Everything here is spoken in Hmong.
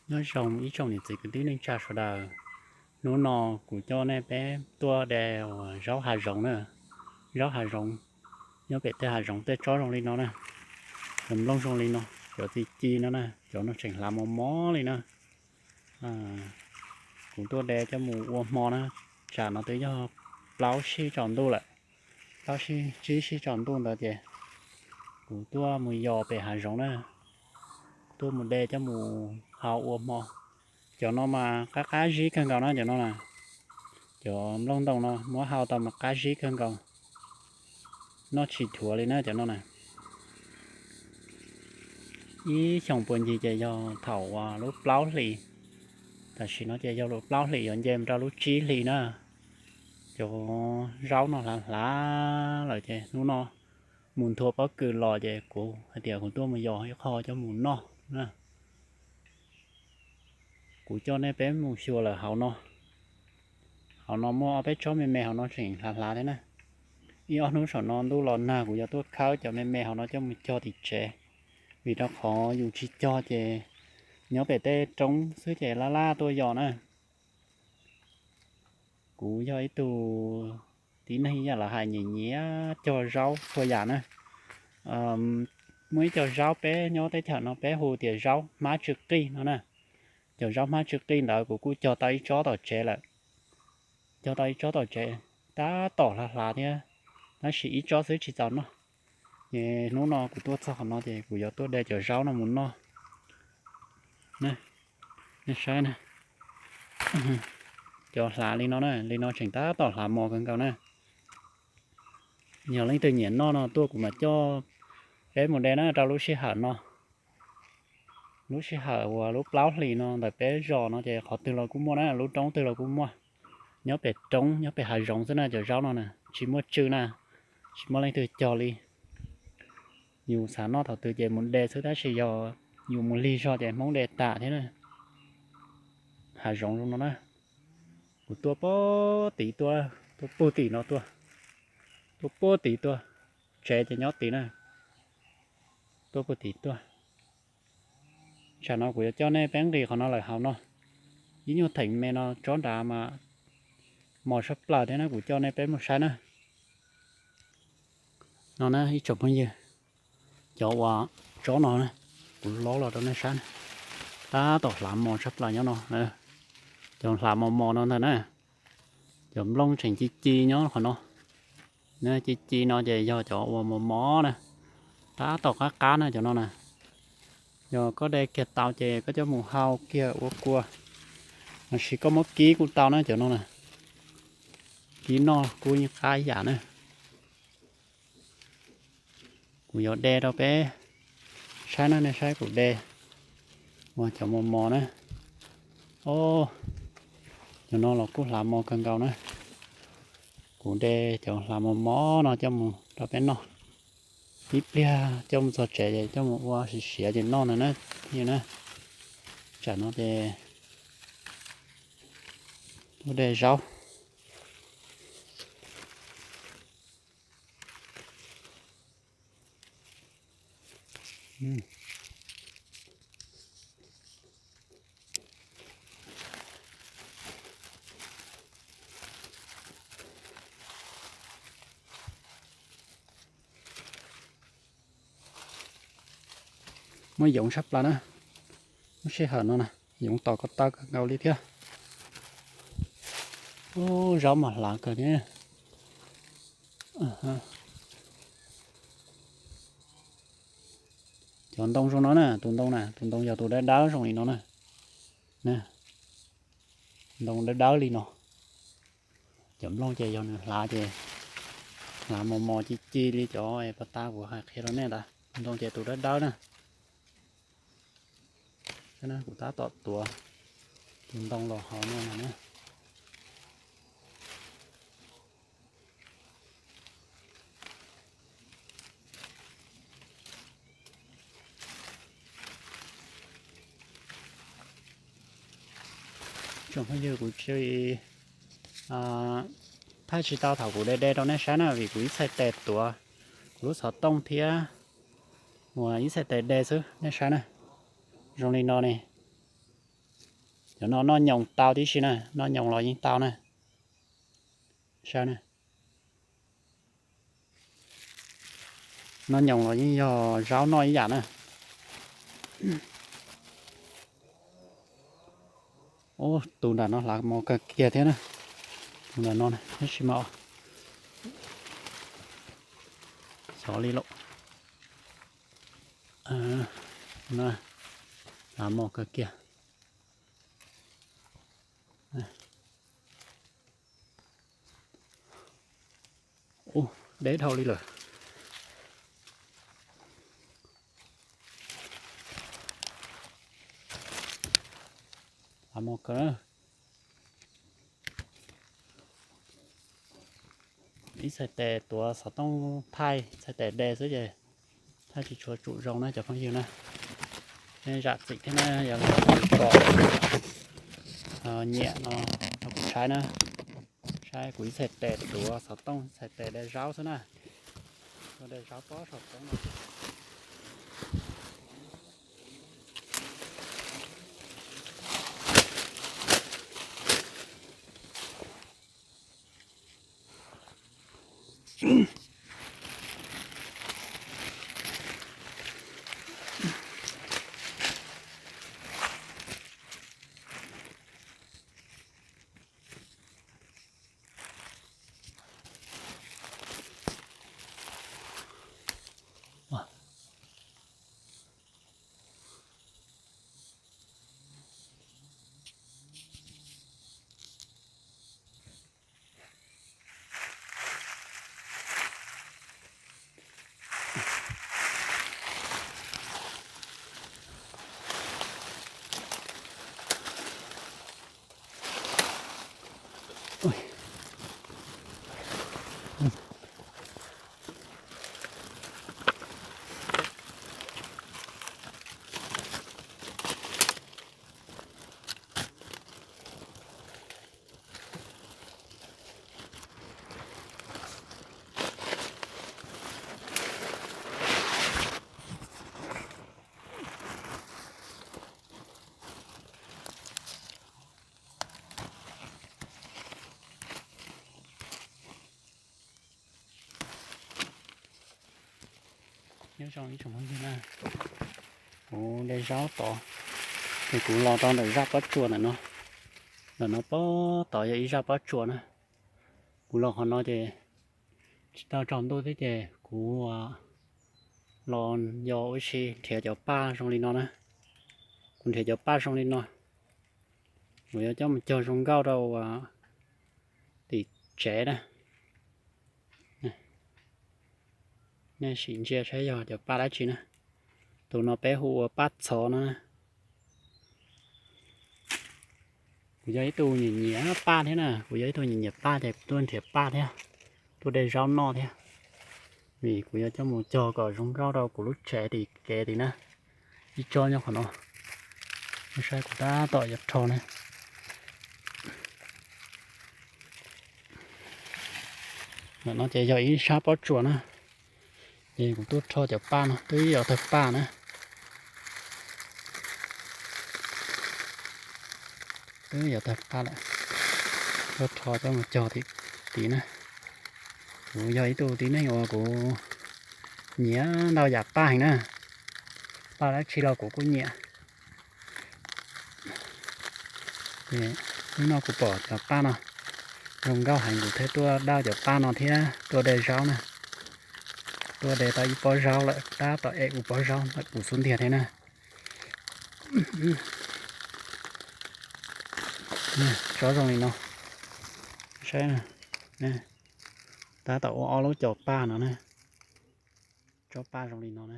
Nyob zoo ib tsoom niam txiv kwv tij neej tsa sawv daws. Hnub no kuv coj nej peb tuaj de zaub hav zoov na. Zaub hav zoov nyob pem tej hav zoov tej tsob zoo li no na, cov nplooj zoo li no, cov txiv ci no na, cov no tseem hlav mos mos li na. Kuv tuaj de coj mus ua hmo na. Tsam no twb yog plaub sij tsaus ntuj lawm, plaub sij tsib sij tsaus ntuj ntawd ces kuv tuaj mus yos pem hav zoov na, tuaj mus de coj mus hau ua hmo. Cov no mas qab qab zib kawg nkaus na cov no na. Cov nplooj ntoo no muab hau tau mas qab zib kawg nkaus, noj tsis dhuav li na cov no na. Ib xyoos puag ncig ces yog thaum lub plaub hlis, tam sim no ces yog lub plaub hlis yuav nce mus rau lub tsib hlis na. Cov zaub no hlav hlav lawm ces hnub no mus nthua pob kws los ces kuv hais tias kuv tuaj mus yos ib qho coj mus noj na. Kuv coj nej peb mus xyuas lawm hauv no. Hauv no muaj ob peb tsob me me hauv no tseem hlav hlav thiab na. Ib ob hnub saum no ntuj los nag kuv yuav tuaj khawb cov me me hauv no coj mus cog tim tsev, vim rau qhov yus tsis cog ces nyob pem tej roob xwb ces laj laj tuaj yos na. Kuv yog ib tug tib neeg ib yam lawv hais nyiam nyiam cog zaub txhua yam na. Muaj ib co zaub peb nyob teb chaws no peb hu tias zaub hmab tsw qij no na. Cov zaub hmab tsw qij ntawd kuv kuj cog tau ib tsob tom tsev lawm. Cog tau ib tsob tom tsev, tab tom hlav hlav thiab, tab sis ib tsob xwb tsis txaus noj. Ces hnub no kuv tuaj txog qhov no ces kuv yuav tuaj de cov zaub no mus noj. Nej saib na, cov hlav li no na, li no tseem tab tom hlav mos kawg nkaus na. Yog leej twg nyiam noj no tuaj kuv mam coj peb mus de na rau lub sij hawm no. Lub sij hawm uas lub plaub hlis no ntawm peb zos no ces qhov twg los kuj muaj na, lub roob twg los kuj muaj. Nyob pem roob nyob pem hav zoov xwb na cov zaub no na, tsis muaj tsw na, tsis muaj leej twg cog li. Yus xav noj thaum twg ces mus de xwb tab sis yog yus mus lig zog ces Hmoob de tas thiab na. Hav zoov zoo no na, kuv tuaj puag tid tuaj, tuaj puag tim no tuaj, tuaj puag tid tuaj, tsev ces nyob tid na, tuaj puag tid tuaj. Tsam no kuv yuav coj nej peb nqis qhov no lawm hauv no, ib nyuag theem me no tsob nrad mas mos tshaj plaws thiab na, kuv coj nej peb mus saib na. No na ib tsoom phooj ywg, cov uas tsob no na, kuv lob los rau nej saib na, tab tom hlav mos tshaj plaws nyob no, cov hlav mos mos no ntag na. Cov nplooj tseem ci ci nyob qhov no, ci ci no ces yog cov uas mos mos na, tab tom qab qab na cov no na. Yog koj de kiag tau ces koj coj mus hau kiag ua kua, los sis koj muab kib kuj tau na cov no na, kib noj kuj yeej qab yam na. Kuv yuav de rau peb saib na, nej saib kuv de uas cov mos mos na. Os, cov no los kuj hlav mos kawg nkaus na. Kuv de cov hlav mos mos no coj mus rau peb noj. Ib pliag coj mus txog tsev ces coj mus ua siav siav ces noj ntag na. Yog na, tsam no ces tuaj de zaub. Muaj yoov tshaj plaws na. Lub sij hawm no na, yoov tos ko taw kawg nkaus li thiab. Ub, zaub mas hlav kawg thiab. Cov ntoo zoo no na, tus ntoo na, tus ntoo yog tus dawb dawb zoo li no na. Ntoo dawb dawb li no. Cov nplooj ces yog nws hlav ces hlav mos mos ci ci li cov pas tas kuv hais qhia rau nej ntawd. Tus ntoo ces tus dawb dawb na. Kuv tab tom tuav tus ntoo los hauv no na. Tsoom phooj ywg, kuv tsis thaij tsis tau thaum kuv de de rau nej saib na, vim kuv ib txhais tes tuav kuv lub xov tooj thiab uas ib txhais tes de xwb, nej saib na. Zoo li no ne. Cov no noj nyoos tau tib si na, noj nyoos los yeej tau na. Saib na, noj nyoos los yeej yog zaub noj ib yam na. Ub, tus nram no hlav mos kawg kiag thiab na. Tus nram no tab sis mas xyov li lawm. Hlav mos kawg kiag. Ub, deb dhau li lawm. Hlav mos kawg. Ib txhais tes tuav xov tooj thaij txhais tes de xwb ces thaij tsis tshua tsum zoo na cov phooj ywg na. Nej zam txim thiab na, yog li tsom nyiam no rau kuv saib na. Saib kuv ib txhais tes tuav xov tooj, ib txhais tes de zaub xwb na. Tuav de zaub pob saum roob no. Nyob zoo ib tsoom phooj ywg na, kuv de zaub tod, ces kuv los rau ntawm zaj pob tsuas ntawm no. Ntawm no pob tod yog ib zaj pob tsuas na. Kuv los qhov no ces tsis tau tsaus ntuj thiab ces kuv los yos ua si nrhiav cov paj zoo li no na. Kuv nrhiav cov paj zoo li no, kuv yuav coj mus cog zoo nkauj rau tim tsev na. Nej sim ntsia saib yog cov paj dab tsi na. Tus no peb hu ua paj txhov no na. Kuv yog ib tug nyiam nyiam paj thiab na, kuv yog ib tug nyiam nyiam paj ces kuv tuaj nrhiav paj thiab, tuaj de zaub noj thiab. Vim kuv yuav coj mus cog kom zoo nkauj rau kuv lub tsev tim kev tim na. Ib tsob nyob qhov no, saib kuv tab tom yuav rho na. Ntawm no ces yog ib sab pob tsuas na, ces kuv tuaj rho cov paj no, twb yuav tawg paj na. Twb yuav tawg paj lawm, tuaj rho coj mus cog tim tid na. Kuv yog ib tug tib neeg uas kuv nyiam ntau yam paj heev na, paj dab tsi los kuv kuj nyiam. Ces hnub no kuv pom cov paj no zoo nkauj heev kuv thiaj tuaj dauj cov paj no thiab tuaj de zaub na. Tuaj de tau ib pob zaub lawm, tab tom ev kuv pob zaub ntawm kuv xub ntiag thiab na. Tsob zoo li no, saib, tab tom ua ob lub cov paj no na. Tsob paj zoo li no na.